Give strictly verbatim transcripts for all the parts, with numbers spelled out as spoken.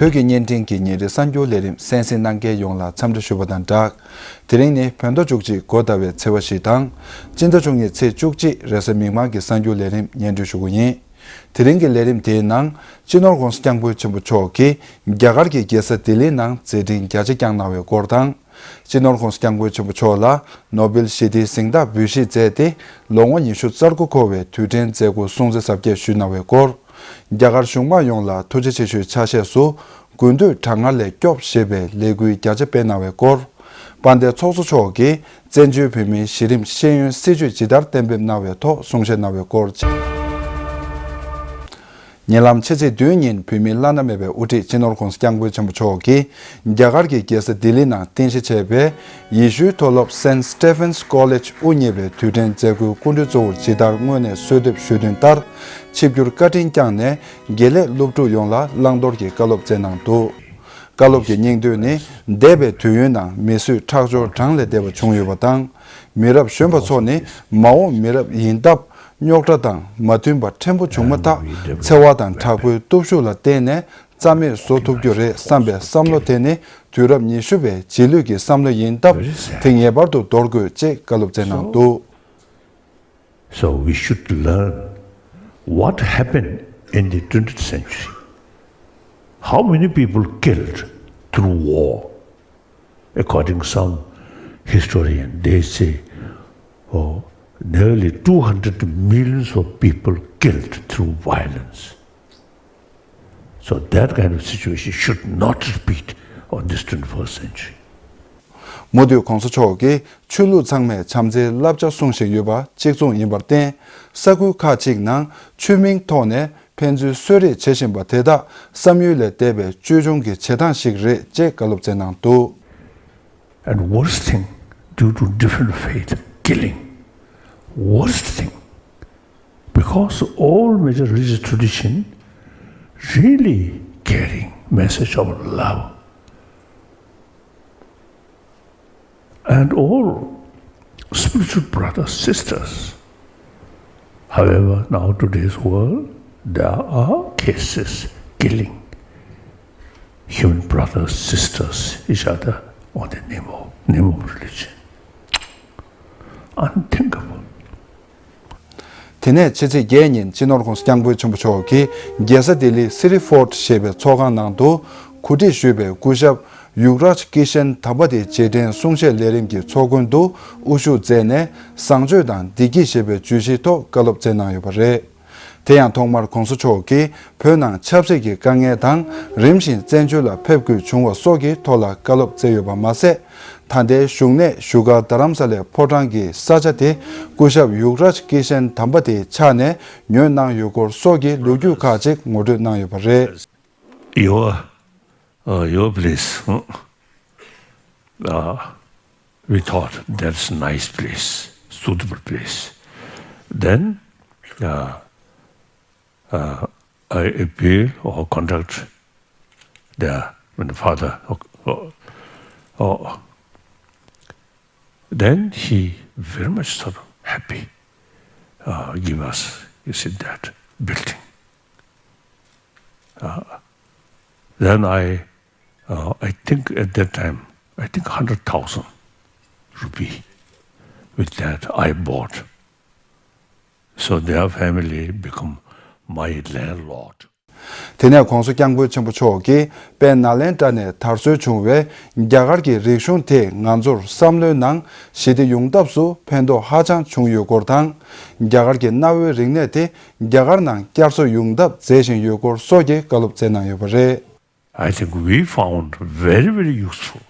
བོད་ཀྱི་བརྙན་འཕྲིན་གྱི་ཉིན་རེའི་གསར་འགྱུར་ལས་རིམ་གསན་གཟིགས་གནང་མཁན་ཡོངས་ལ་འཚམས་འདྲི་ཞུ་བ་དང་སྦྲགས། དེ་རིང་ནི་བོད་ཟླ་བཅུ་གཅིག་འགོ་ཟླ་བའི་ཚེས་པ་བཞི་དང་། སྤྱི་ཟླ་བཅུ་གཉིས་ཚེས་བཅུ་གཅིག་རེས་གཟའ་མིག་དམར་གྱི་གསར་འགྱུར་ལས་རིམ་སྙན་སྒྲོན་ཞུ་གི་ཡིན། དེ་རིང་གི་ལས་རིམ་དེའི་ནང་། སྤྱི་ནོར་༸གོང་ས་༸སྐྱབས་མགོན་ཆེན་པོ་མཆོག་གིས་རྒྱ་གར་གྱི་རྒྱལ་ས་ལྡི་ལིའི་ནང་མཛད་འཕྲིན་རྒྱ་ཆེ་བསྐྱངས་གནང་བའི་སྐོར་དང་། སྤྱི་ནོར་༸གོང་ས་༸སྐྱབས་མགོན་ཆེན་པོ་མཆོག་ལ་ནོ་བེལ་ཞི་བདེའི་གཟེངས་རྟགས་འབུལ་བཞེས་མཛད་དེ་ལོ་ངོ་ཉི་ཤུ་རྩ་དགུ་འཁོར་བའི་དུས་དྲན་མཛད་སྒོར་སྲུང་བརྩི་གཟབ་རྒྱས་ཞུས་གནང་བའི་སྐོར། རྒྱ་གར་གཞུང་མང་ཡོངས་ལ་ཐུགས་རྗེ་ཆེ་ཞུའི་ཆ་ཤས་སུ་དགུན་དུས་གྲང་ངར་ལས་སྐྱོབ་ཞེས་པའི་ལས་འགུལ་རྒྱ་ཆེ་སྤེལ་གནང་བའི་སྐོར། དཔལ་ལྡན་ཚོགས་གཙོ་མཆོག་གིས་བཙན་བྱོལ་བོད་མིའི་གཞི་རིམ་ཤེས་ཡོན་སྲིད་བྱུས་ཇི་ལྟར་གཏན་འབེབས་གནང་བའི་ཐོག་གསུང་བཤད་གནང་བའི་སྐོར། ཉེ་ལམ་ཕྱི་ཚེས་བདུན་ཉིན་བོད་མིའི་བླ་ན་མེད་པའི་དབུ་ཁྲིད་སྤྱི་ནོར་༸གོང་ས་༸སྐྱབས་མགོན་ཆེན་པོ་མཆོག་གིས་རྒྱ་གར་གྱི་རྒྱལ་ས་ལྡི་ལི་ནང་རྟེན་གཞི་བྱས་པའི་ཡེ་ཤུའི་མཐོ་སློབ་Saint Stephen's College དབུ་བརྙེས་པའི་དུས་དྲན་མཛད་སྒོའི་སྐུ་མགྲོན་གཙོ་བོར་ཇི་ལྟར་སྔོན་ནས་གསོལ་འདེབས་ཞུས་དོན་ལྟར། ཆིབས་བསྒྱུར་བཀའ་དྲིན་བསྐྱངས་ནས་དགེ་ལས་སློབ་ཕྲུག་ཡོངས་ལ་བླང་དོར་གྱི་བཀའ་སློབ་སྩལ་གནང་འདུག་བཀའ་སློབ་ཀྱི་སྙིང་དོན་ནི། འདས་པའི་དུས་ཡུན་ནང་མི་གསོད་ཁྲག་སྦྱོར་གྲངས་ལས་འདས་པ་བྱུང་ཡོད་པ་དང་། མི་རབས་གཞོན་པ་ཚོ་ནི་མ་འོངས་མི་རབས་ཡིན་སྟབས། རྙོག་དྲ་དང་མ་མཐུན་པ་ཕྲན་བུ་བྱུང་མ་ཐག་འཚེ་བ་དང་དྲག་པོའི་སྟོབས་ཤུགས་ལ་བརྟེན་ནས་རྩ་མེད་བཟོ་ཐུབ་རྒྱུ་རེད་བསམ་པའི་བསམ་བློ་དེ་ནི་དུས་རབས་ཉི་ཤུ་པའི་རྗེས་ལུས་ཀྱི་བསམ་བློ་ཡིན་སྟབས། དེ་ངེས་པར་དུ་འདོར་དགོས་ཅེས་བཀའ་སློབ་སྩལ་གནང་འདུག So we should learn what happened in the twentieth century. How many people killed through war? According to some historian, they say, oh, nearly two hundred millions of people killed through violence. So that kind of situation should not repeat on this twenty-first century. མུ་མཐུད་༸གོང་ས་མཆོག་གིས་ཆོས་ལུགས་ཚང་མས་བྱམས་བརྩེའི་བསླབ་བྱ་གསུང་བཞིན་ཡོད་པ་གཅིག་མཚུངས་ཡིན་པར་བརྟེན། ས་ཁུལ་ཁག་ཅིག་ནང་ཆོས་མིང་ཐོག་ནས་ཕན་ཚུན་གསོད་རེས་བྱེད་བཞིན་པ་དེ་དག་བསམ་ཡུལ་ལས་འདས་པའི་ཅོལ་ཆུང་གི་བྱེད་སྟངས་ཤིག་རེད་ཅེས་བཀའ་སློབ་སྩལ་གནང་འདུག And worst thing, due to different faith, killing. Worst thing. Because all major religious tradition really carrying message of love. And all spiritual brothers, sisters. However, now today's world, there are cases killing human brothers, sisters, each other on the name of, name of religion. Unthinkable. དེ་ནས་ཕྱི་ཚེས་བརྒྱད་ཉིན་སྤྱི་ནོར་༸གོང་ས་༸སྐྱབས་མགོན་ཆེན་པོ་མཆོག་གིས་རྒྱལ་ས་ལྡི་ལིའི་སི་རི་ཕོར་ཊི་ཞེས་པའི་ཚོགས་ཁང་ནང་དུ་གོ་སྒྲིག་ཞུས་པའི་སྐུ་ཞབས་ཡུག་རཱཇ་ཀི་ཤན་དམ་པ་དེའི་རྗེས་དྲན་གསུང་བཤད་ལས་རིམ་གྱི་ཚོགས་མགོན་དུ་དབུ་བཞུགས་མཛད་ནས་བཟང་སྤྱོད་དང་བདེ་སྐྱིད་ཞེས་པའི་བརྗོད་གཞིའི་ཐོག་བཀའ་སློབ་སྩལ་གནང་ཡོད་པ་རེད། དེ་ཡང་ཐོག་མར་༸གོང་ས་མཆོག་གིས་བོད་ནང་ཆབ་སྲིད་ཀྱི་དཀའ་ངལ་དང་རིམ་བཞིན་བཙན་བྱོལ་ལ་ཕེབས་དགོས་བྱུང་བ་སོགས་ཀྱི་ཐོག་ལ་བཀའ་སློབ་སྩལ་ཡོད་པ་མ་ཟད། ད་ལྟའི་བཞུགས་གནས་བཞུགས་སྒར་རྡ་རམ་ས་ལའི་ཕོ་བྲང་གི་ས་ཆ་དེ་སྐུ་ཞབས་ཡུག་རཱཇ་ཀི་ཤན་དམ་པ་དེའི་ཕྱག་ནས་ཉོས་གནང་ཡོད་སྐོར་སོགས་ཀྱི་ལོ་རྒྱུས་ཁག་ཅིག་ངོ་སྤྲོད་གནང་ཡོད་པ་རེད། Your, uh, your place, huh? Uh, we thought that's nice place, suitable place. Then, uh, uh, I appeal or conduct the, when the father, or, or, or, then he very much sort of happy, uh, give us, you see, that building. Uh, then I, uh, I think at that time, I think hundred thousand rupee with that I bought. So their family become my landlord. དེ་ནས་༸གོང་ས་༸སྐྱབས་མགོན་ཆེན་པོ་མཆོག་གིས་དཔལ་ནཱ་ལེནྡྲ་ནས་དར་སྲོལ་བྱུང་བའི་རྒྱ་གར་གྱི་རིག་གཞུང་དེས་ང་ཚོར་བསམ་བློའི་ནང་ཞི་བདེ་ཡོང་ཐབས་སུ་ཕན་ཐོགས་ཧ་ཅང་བྱུང་ཡོད་སྐོར་དང་། རྒྱ་གར་གྱི་གནའ་བོའི་རིག་གནས་དེ་རྒྱ་གར་ནང་བསྐྱར་གསོ་ཡོང་ཐབས་མཛད་བཞིན་ཡོད་སྐོར་སོགས་ཀྱི་བཀའ་སློབ་སྩལ་གནང་ཡོད་པ་རེད། I think we found very, very useful,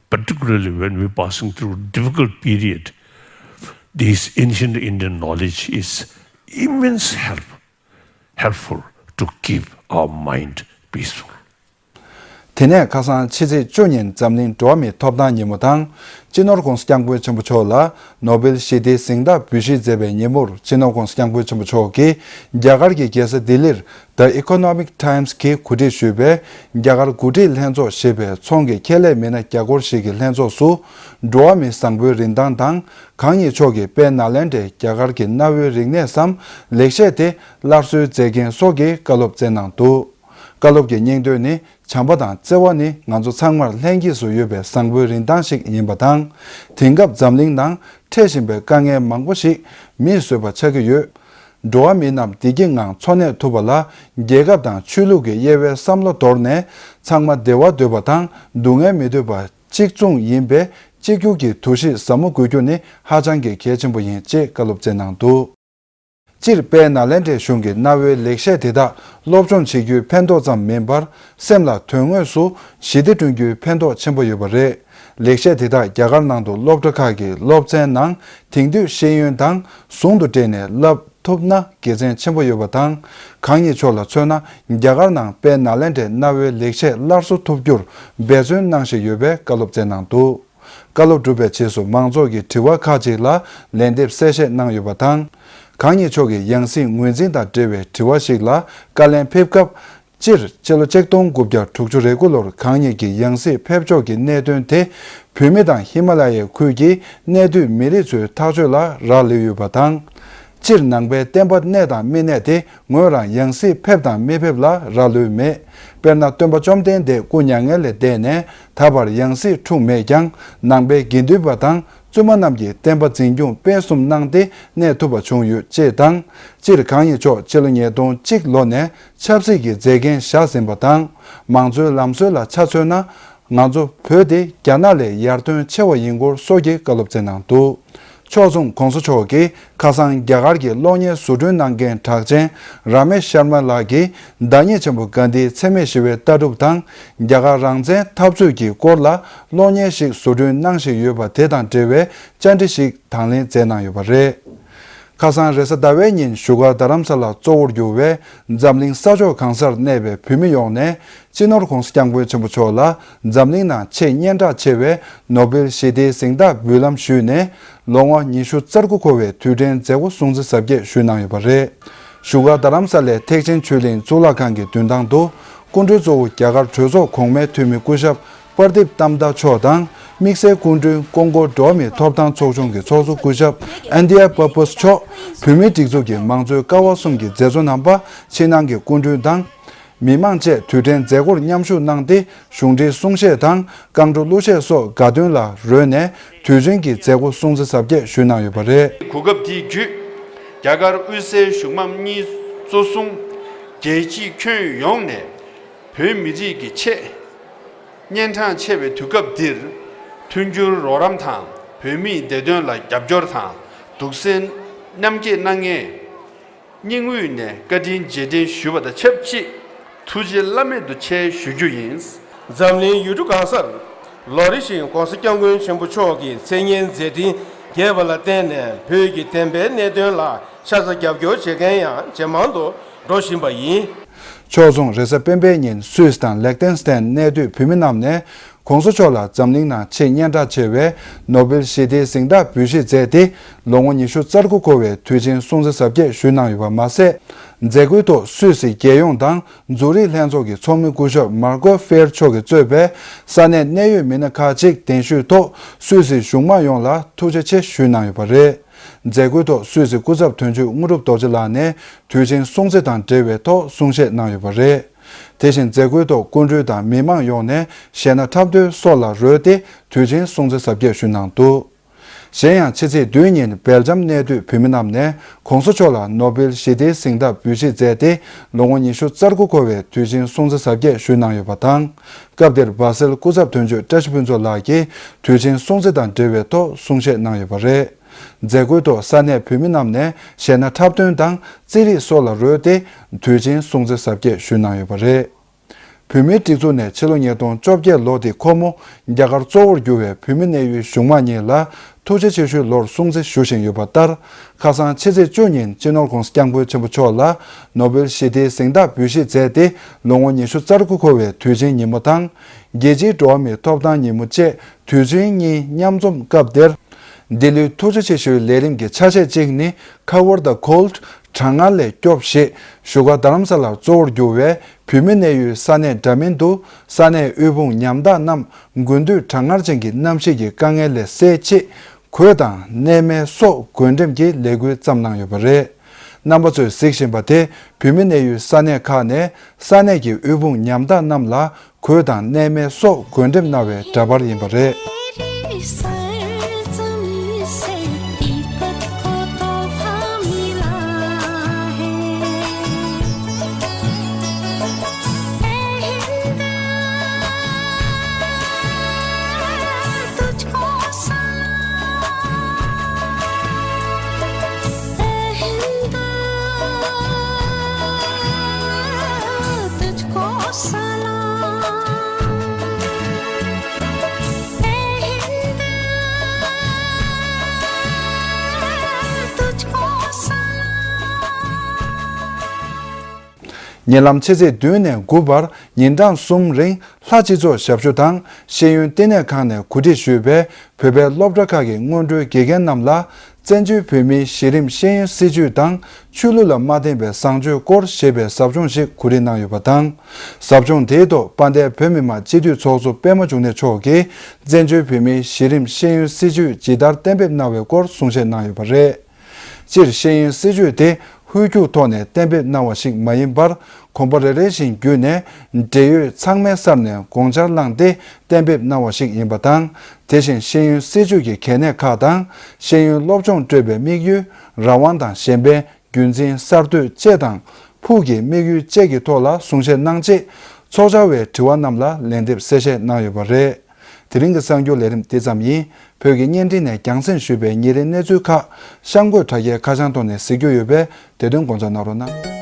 particularly when we passing through difficult period. This ancient Indian knowledge is immense help, helpful to keep our mind peaceful. དེ་ནས་ཁ་སང་ཕྱི་ཚེས་བཅུ་ཉིན་འཛམ་གླིང་འགྲོ་བ་མིའི་ཐོབ་ཐང་ཉིན་མོ་དང་། སྤྱི་ནོར་༸གོང་ས་༸སྐྱབས་མགོན་ཆེན་པོ་མཆོག་ལ་ནོ་བེལ་ཞི་བདེའི་གཟེངས་རྟགས་འབུལ་བཞེས་མཛད་པའི་ཉིན་མོར་སྤྱི་ནོར་༸གོང་ས་༸སྐྱབས་མགོན་ཆེན་པོ་མཆོག་གིས་རྒྱ་གར་གྱི་རྒྱལ་ས་ལྡི་ལིར། The Economic Times གིས་གོ་སྒྲིག་ཞུས་པའི་རྒྱ་གར་འགོ་ཁྲིད་ལྷན་ཚོགས་ཞེས་པའི་ཚོང་གི་ཁྱད་ལས་མི་སྣ་བརྒྱ་སྐོར་ཞིག་གི་ལྷན་ཚོགས་སུ། འགྲོ་བ་མིའི་བཟང་པོའི་རིན་ཐང་དང་། གང་ཉིད་མཆོག་གིས་དཔལ་ནཱ་ལེནྡྲའི་རྒྱ་གར་གྱི་གནའ་བོའི་རིག་གནས་སམ་ལེགས་བཤད་དེ་སླར་གསོའི་མཛད་འགན་སོགས་ཀྱི་བཀའ་སློབ་སྩལ་གནང་འདུག་བཀའ་སློབ་ཀྱི་སྙིང་དོན་ནི། བྱམས་པ་དང་བརྩེ་བ་ནི་ང་ཚོ་ཚང་མར་ལྷན་སྐྱེས་སུ་ཡོད་པའི་བཟང་པོའི་རིན་ཐང་ཞིག་ཡིན་པ་དང་། དེང་སྐབས་འཛམ་གླིང་ནང་འཕྲད་བཞིན་པའི་དཀའ་ངལ་མང་པོ་ཞིག་མིས་བཟོས་པ་ཆགས་ཀྱི་ཡོད། འགྲོ་བ་མི་རྣམས་བདེ་སྐྱིད་ངང་འཚོ་གནས་ཐུབ་པ་ལ། རྒྱལ་ཁབ་དང་ཆོས་ལུགས་ཀྱི་དབྱེ་བའི་བསམ་བློ་དོར་ནས། ཚང་མ་བདེ་བ་འདོད་པ་དང་སྡུག་བསྔལ་མི་འདོད་པ་གཅིག་མཚུངས་ཡིན་པའི་གཅིག་གྱུར་གྱི་འདུ་ཤེས་ཟབ་མོ་དགོས་རྒྱུ་ནི་ཧ་ཅང་གི་གལ་ཆེན་པོ་ཡིན་ཅེས་བཀའ་སློབ་སྩལ་གནང་འདུག། སྤྱིར་དཔལ་ནཱ་ལེནྡྲའི་གཞུང་གི་གནའ་བོའི་ལེགས་བཤད་དེ་དག་སློབ་སྦྱོང་བྱེད་རྒྱུའི་ཕན་ཐོགས་ཙམ་མིན་པར། སེམས་ལ་དོན་དངོས་སུ་ཞི་བདེ་བསྐྲུན་རྒྱུའི་ཕན་ཐོགས་ཆེན་པོ་ཡོད་པ་རེད། ལེགས་བཤད་དེ་དག་རྒྱ་གར་ནང་དུ་སློབ་གྲྭ་ཁག་གི་སློབ་ཚན་ནང་དེང་དུས་ཤེས་ཡོན་དང་ཟུང་དུ་འབྲེལ་ནས་བསླབ་ཐུབ་ན་དགེ་མཚན་ཆེན་པོ་ཡོད་པ་དང་། གང་ཉིད་མཆོག་ལ་མཚོན་ན། རྒྱ་གར་ནང་དཔལ་ནཱ་ལེནྡྲའི་གནའ་བོའི་ལེགས་བཤད་སླར་གསོ་ཐུབ་རྒྱུར་འབད་བརྩོན་གནང་བཞིན་ཡོད་པའི་བཀའ་སློབ་སྩལ་གནང་འདུག། བཀའ་སློབ་གྲུབ་པའི་རྗེས་སུ་མང་ཚོགས་ཀྱི་དྲི་བ་ཁག་ཅིག་ལ་ལན་འདེབས་གསལ་བཤད་གནང་ཡོད་པ་དང་། གང་ཉིད་མཆོག་གིས་ཡང་སྲིད་ངོས་འཛིན་དང་འབྲེལ་བའི་དྲི་བ་ཞིག་ལ་བཀའ་ལན་ཕེབས་སྐབས། སྤྱིར་ཕྱི་ལོ་ཆིག་སྟོང་དགུ་བརྒྱ་དྲུག་ཅུ་རེ་དགུ་ལོར་གང་ཉིད་ཀྱི་ཡང་སྲིད་ཕེབས་ཕྱོགས་ཀྱི་གནད་དོན་དེ། བོད་མི་དང་ཧི་མ་ལ་ཡའི་ཁུལ་གྱི་གནས་སྡོད་མི་རིགས་ཚོའི་ཐག་གཅོད་ལ་རག་ལུས་ཡོད་པ་དང་། སྤྱིར་ནང་པའི་བསྟན་པ་གནས་དང་མི་གནས་དེ། ངོས་རང་ཡང་སྲིད་ཕེབས་དང་མི་ཕེབས་ལ་རག་ལུས་མེད། དཔེར་ན། སྟོན་པ་བཅོམ་ལྡན་འདས་སྐུ་མྱ་ངན་ལས་འདས་ནས་ད་བར་ཡང་སྲིད་འཁྲུངས་མེད་ཀྱང་། ནང་པའི་དགེ་འདུན་པ་དང་བཙུན་མ་རྣམས་ཀྱིས་བསྟན་པ་འཛིན་སྐྱོང་སྤེལ་གསུམ་གནང་སྟེ་གནས་ཐུབ་པ་བྱུང་ཡོད་ཅེས་དང་། སྤྱིར་གང་ཉིད་མཆོག་སྤྱི་ལོ་ཉིས་སྟོང་གཅིག་ལོ་ནས་ཆབ་སྲིད་ཀྱི་མཛད་འགན་བཞག་ཟིན་པ་དང་། མང་གཙོའི་ལམ་སྲོལ་ལ་ཆ་མཚོན་ན། ང་ཚོ་བོད་དེ་རྒྱ་ནག་ལས་ཡར་ཐོན་ཆེ་བ་ཡིན་སྐོར་སོགས་ཀྱི་བཀའ་སློབ་སྩལ་གནང་འདུག། ཕྱོགས་མཚུངས་༸གོང་ས་མཆོག་གིས་ཁ་སང་རྒྱ་གར་གྱི་གློག་བརྙན་བཟོ་སྐྲུན་གནང་མཁན་གྲགས་ཅན་ར་མེ་ཤར་མ་ལགས་ཀྱིས་བདག་ཉིད་ཆེན་པོ་གྷན་དྷིའི་འཚེ་མེད་ཞི་བའི་ལྟ་གྲུབ་དང་རྒྱ་གར་རང་བཙན་འཐབ་རྩོད་ཀྱི་སྐོར་ལ་གློག་བརྙན་ཞིག་བཟོ་སྐྲུན་གནང་བཞིན་ཡོད་པ་དེ་དང་འབྲེལ་བའི་བཅར་འདྲི་ཞིག་དང་ལེན་མཛད་གནང་ཡོད་པ་རེད། ཁ་སང་རེས་གཟའ་ཟླ་བའི་ཉིན་བཞུགས་སྒར་རྡ་རམ་ས་ལ་གཙོ་བོར་གྱུར་བའི་འཛམ་གླིང་ས་ཕྱོགས་གང་སར་གནས་པའི་བོད་མི་ཡོངས་ནས། སྤྱི་ནོར་༸གོང་ས་༸སྐྱབས་མགོན་ཆེན་པོ་མཆོག་ལ་འཛམ་གླིང་ནང་ཆེས་སྙན་གྲགས་ཆེ་བའི་ནོ་སྦེལ་ཞི་བདེའི་གཟེངས་རྟགས་འབུལ་ལམ་ཞུས་ནས། ལོ་ངོ་ཉི་ཤུ་རྩ་དགུ་འཁོར་བའི་དུས་དྲན་མཛད་སྒོ་སྲུང་བརྩི་གཟབ་རྒྱས་ཞུས་གནང་ཡོད་པ་རེད། བཞུགས་སྒར་རྡ་རམ་ས་ལའི་ཐེག་ཆེན་ཆོས་གླིང་གཙུག་ལག་ཁང་གི་མདུན་ཐང་དུ། སྐུ་མགྲོན་གཙོ་བོ་རྒྱ་གར་གྲོས་ཚོགས་གོང་མའི་འཐུས་མི་སྐུ་ཞབས་པར་དིབ་ཏམ་ད་མཆོག་དང་། དམིགས་བསལ་སྐུ་མགྲོན་ཀོང་ཀོ་འགྲོ་བ་མིའི་ཐོབ་ཐང་ཚོགས་ཆུང་གི་ཚོགས་གཙོ་སྐུ་ཞབས་ཨན་དི་ཡ་པ་པུས་མཆོག་བོད་མིའི་སྒྲིག་འཛུགས་ཀྱི་མང་གཙོའི་ཀ་བ་གསུམ་གྱི་མཛད་གཙོ་རྣམ་པ། ཕྱི་ནང་གི་སྐུ་མགྲོན་དང་། མི་མང་བཅས་དུས་དྲན་མཛད་སྒོར་མཉམ་ཞུགས་གནང་སྟེ། གཞུང་འབྲེལ་གསུང་བཤད་དང་། རྐང་བྲོ་གླུ་གཞས་སོགས་དགའ་སྟོན་ལ་རོལ་ནས། དུས་ཆེན་གྱི་མཛད་སྒོ་སྲུང་བརྩི་གཟབ་རྒྱས་ཞུས་གནང་ཡོད་པ་རེད། གོ་སྐབས་འདི་བརྒྱུད། རྒྱ་གར་དབུས་སའི་གཞུང་མང་གཉིས་གཙོ་བཟུང་། རྒྱལ་སྤྱི་ཁྱོན་ཡོངས་ནས། བོད་མི་རིགས་ཀྱི་ཆེས་སྙན་གྲགས་ཆེ་བའི་དུས་སྐབས་འདིར། མཐུན་འགྱུར་རོགས་རམ་དང་། བོད་མིའི་བདེ་དོན་ལ་རྒྱབ་སྐྱོར་དང་། གདུང་སེམས་མཉམ་སྐྱེད་གནང་མཁན། སྙིང་དབུས་ནས་བཀའ་དྲིན་རྗེས་དྲན་ཞུ་བ་དང་ཆབས་ཅིག་ཐུགས་རྗེ་བླ་མེད་དུ་ཆེ་ཞུ་རྒྱུ་ཡིན། འཛམ་གླིང་ཡུལ་གྲུ་གང་སར་ལོ་རེ་བཞིན་༸གོང་ས་༸སྐྱབས་མགོན་ཆེན་པོ་མཆོག་གི་མཚན་སྙན་མཛད་འཕྲིན་རྒྱས་པ་ལ་བརྟེན་ནས། བོད་ཀྱི་བདེན་པའི་གནད་དོན་ལ་ཤ་ཚ་རྒྱབ་སྐྱོར་བྱེད་མཁན་ཡང་ཇེ་མང་དུ་འགྲོ་བཞིན་པ་ཡིན། ཕྱོགས་མཚུངས་རེས་གཟའ་སྤེན་པའི་ཉིན་སུད་སི་དང་ལེག་ཏེན་སི་ཏན་གནས་སྡོད་བོད་མི་རྣམས་ནས། ༸གོང་ས་མཆོག་ལ་འཛམ་གླིང་ནང་ཆེས་སྙན་གྲགས་ཆེ་བའི་ནོ་སྦེལ་ཞི་བདེའི་གཟེངས་རྟགས་འབུལ་བཞེས་མཛད་དེ། ལོ་ངོ་ཉི་ཤུ་རྩ་དགུ་འཁོར་བའི་དུས་ཆེན་སྲུང་བརྩི་གཟབ་རྒྱས་ཞུས་གནང་ཡོད་པ་མ་ཟད། མཛད་སྒོའི་ཐོག་སུད་སི་རྒྱལ་ཡོངས་དང་འཛུགས་རིག་ལྷན་ཚོགས་ཀྱི་ཚོགས་མི་སྐུ་ཞབས་མར་ཀོ་ཧྥེར་མཆོག་གིས་གཙོས་པའི་ས་གནས་གནད་ཡོད་མི་སྣ་ཁག་ཅིག་གདན་ཞུས་ཐོག་སུད་སི་གཞུང་མང་ཡོངས་ལ་ཐུགས་རྗེ་ཆེ་ཞུས་གནང་ཡོད་པ་རེད། མཛད་སྒོའི་ཐོག་སུད་སི་སྐུ་ཚབ་དོན་གཅོད་དངོས་གྲུབ་རྡོ་རྗེ་ལགས་ནས་དུས་ཆེན་སྲུང་བརྩི་དང་འབྲེལ་བའི་ཐོག་གསུང་བཤད་གནང་ཡོད་པ་རེད། དེ་བཞིན་མཛད་སྒོའི་ཐོག་སྐུ་མགྲོན་དང་མི་མང་ཡོངས་ནས་གཞས་སྣ་འཁྲབ་སྟོན་སོགས་ལ་རོལ་ཏེ་དུས་ཆེན་སྲུང་བརྩི་གཟབ་རྒྱས་ཞུས་གནང་འདུག། གཞན་ཡང་ཕྱི་ཚེས་བདུན་ཉིན་སྦེལ་ཇམ་གནས་སྡོད་བོད་མི་རྣམས་ནས་༸གོང་ས་མཆོག་ལ་ནོ་སྦེལ་ཞི་བདེའི་གཟེངས་རྟགས་འབུལ་བཞེས་མཛད་དེ། ལོ་ངོ་ཉི་ཤུ་རྩ་དགུ་འཁོར་བའི་དུས་ཆེན་སྲུང་བརྩི་གཟབ་རྒྱས་ཞུས་གནང་ཡོད་པ་དང་། སྐབས་དེར་སྦ་སེལ་སྐུ་ཚབ་དོན་གཅོད་བཀྲ་ཤིས་ཕུན་ཚོགས་ལགས་ཀྱིས་དུས་ཆེན་སྲུང་བརྩི་དང་འབྲེལ་བའི་ཐོག་གསུང་བཤད་གནང་ཡོད་པ་རེད། མཛད་སྒོའི་ཐོག་ས་གནས་བོད་མི་རྣམས་ནས་གཞས་སྣ་འཁྲབ་སྟོན་དང་རྩེད་རིགས་སོགས་ལ་རོལ་ཏེ་དུས་ཆེན་སྲུང་བརྩི་གཟབ་རྒྱས་ཞུས་གནང་ཡོད་པ་རེད། བོད་མིའི་སྒྲིག་འཛུགས་ནས་ཕྱི་ལོ་ཉིས་སྟོང་བཅོ་བརྒྱད་ལོ་དེ་ཁོ་མོ་རྒྱ་གར་གཙོ་བོར་གྱུར་བའི་བོད་མི་གནས་ཡུལ་གཞུང་མང་གཉིས་ལ་ཐུགས་རྗེ་ཆེ་ཞུའི་ལོར་སྲུང་བརྩི་ཞུ་བཞིན་ཡོད་པ་ལྟར། ཁ་སང་ཕྱི་ཚེས་བཅུ་ཉིན་སྤྱི་ནོར་༸གོང་ས་༸སྐྱབས་མགོན་ཆེན་པོ་མཆོག་ལ་ནོ་སྦེལ་ཞི་བདེའི་གཟེངས་རྟགས་འབུལ་བཞེས་མཛད་དེ་ལོ་ངོ་ཉི་ཤུ་རྩ་དགུ་འཁོར་བའི་དུས་ཆེན་ཉིན་མོ་དང་། རྒྱལ་སྤྱིའི་འགྲོ་བ་མིའི་ཐོབ་ཐང་ཉིན་མོ་བཅས་དུས་ཆེན་གཉིས་མཉམ་འཛོམས་སྐབས་དེར། འདི་ལོའི་ཐུགས་རྗེ་ཆེ་ཞུའི་ལས་རིམ་གྱི་ཆ་ཤས་གཅིག་ནི་Cover the Cold། གྲང་ངར་ལས་སྐྱོབས་ཞེས་བཞུགས་སྒར་རྡ་རམ་ས་ལར་གཙོ་བོར་གྱུར་བའི་བོད་མི་གནས་ཡུལ་ས་གནས་འདྲ་མིན་དུ་ས་གནས་དབུལ་ཕོངས་ཉམ་ཐག་རྣམས་དགུན་དུས་གྲང་ངར་ཅན་གྱི་གནམ་གཤིས་ཀྱི་དཀའ་ངལ་ལས་སེལ་ཆེད། གོས་དང་གནས་མལ་སོགས་བགོ་འགྲེམས་ཀྱི་ལས་འགུལ་བརྩམས་གནང་ཡོད་པ་རེད། རྣམ་པ་ཚོས་གཟིགས་བཞིན་པ་དེ་བོད་མི་གནས་ཡུལ་ས་གནས་ཁག་ནས་ས་གནས་ཀྱི་དབུལ་ཕོངས་ཉམ་ཐག་རྣམས་ལ་གོས་དང་གནས་མལ་སོགས་བགོ་འགྲེམས་གནང་བའི་འདྲ་པར་ཡིན་པ་རེད། ཉེ་ལམ་ཕྱི་ཚེས་བདུན་ནས་དགུ་བར་ཉིན་གྲངས་གསུམ་རིང་ལྷ་སྤྱི་ཚོགས་ཞབས་ཞུ་དང་ཤེས་ཡོན་བསྟི་གནས་ཁང་ནས་གོ་སྒྲིག་ཞུས་པའི་བོད་པའི་སློབ་གྲྭ་ཁག་གི་སྔོན་འགྲོའི་དགེ་རྒན་རྣམས་ལ་བཙན་བྱོལ་བོད་མིའི་གཞི་རིམ་ཤེས་ཡོན་སྲིད་བྱུས་དང་ཆོས་ལུགས་ལ་མ་བརྟེན་པའི་བཟང་སྤྱོད་སྐོར་ཞེས་པའི་ཟབ་སྦྱོང་ཞིག་གོ་སྒྲིག་གནང་ཡོད་པ་དང་། ཟབ་སྦྱོང་དེའི་ཐོག་དཔལ་ལྡན་བོད་མི་མང་སྤྱི་འཐུས་ཚོགས་གཙོ་པད་མ་འབྱུང་གནས་མཆོག་གིས་བཙན་བྱོལ་བོད་མིའི་གཞི་རིམ་ཤེས་ཡོན་སྲིད་བྱུས་ཇི་ལྟར་གཏན་འབེབས་གནང་བའི་སྐོར་གསུང་བཤད་གནང་ཡོད་པ་རེད། སྤྱིར་ཤེས་ཡོན་སྲིད་བྱུས་དེ་ཧུར་བརྒྱུག་ཐོག་ནས་གཏན་འབེབས་གནང་བ་ཞིག་མ་ཡིན་པར། གོམ་པ་རེ་རེ་བཞིན་བརྒྱུད་ནས་འབྲེལ་ཡོད་ཚང་མའི་སར་ནས་དགོངས་འཆར་བླངས་ཏེ་གཏན་འབེབས་གནང་བ་ཞིག་ཡིན་པ་དང་། དེ་བཞིན་ཤེས་ཡོན་སྲིད་བྱུས་ཀྱི་གལ་གནད་ཁག་དང་། ཤེས་ཡོན་སློབ་སྦྱོང་སྤྲོད་པའི་དམིགས་ཡུལ། རང་དབང་དང་གཞན་ཕན། རྒྱུན་འཛིན། གསར་གཏོད་བཅས་དང་། ཕུགས་ཀྱི་དམིགས་ཡུལ་བཅས་ཀྱི་ཐོག་ལ་གསུང་བཤད་གནང་རྗེས། ཚོགས་བཅར་བའི་དྲི་བ་རྣམས་ལ་ལན་འདེབས་གསལ་བཤད་གནང་ཡོད་པ་རེད། དེ་རིང་གི་གསར་འགྱུར་ལས་རིམ་འདི་ཙམ་ཡིན། བོད་ཀྱི་བརྙན་འཕྲིན་ནས་རྒྱང་སྲིང་ཞུས་པའི་ཉིན་རེའི་གནས་ཚུལ་ཁག་གཤམ་འཁོད་དྲ་རྒྱའི་ཁ་བྱང་ཐོག་ནས་གཟིགས་རྒྱུ་ཡོད་པས། དེ་དོན་དགོངས་འཇགས་གནང་རོགས་གནང་།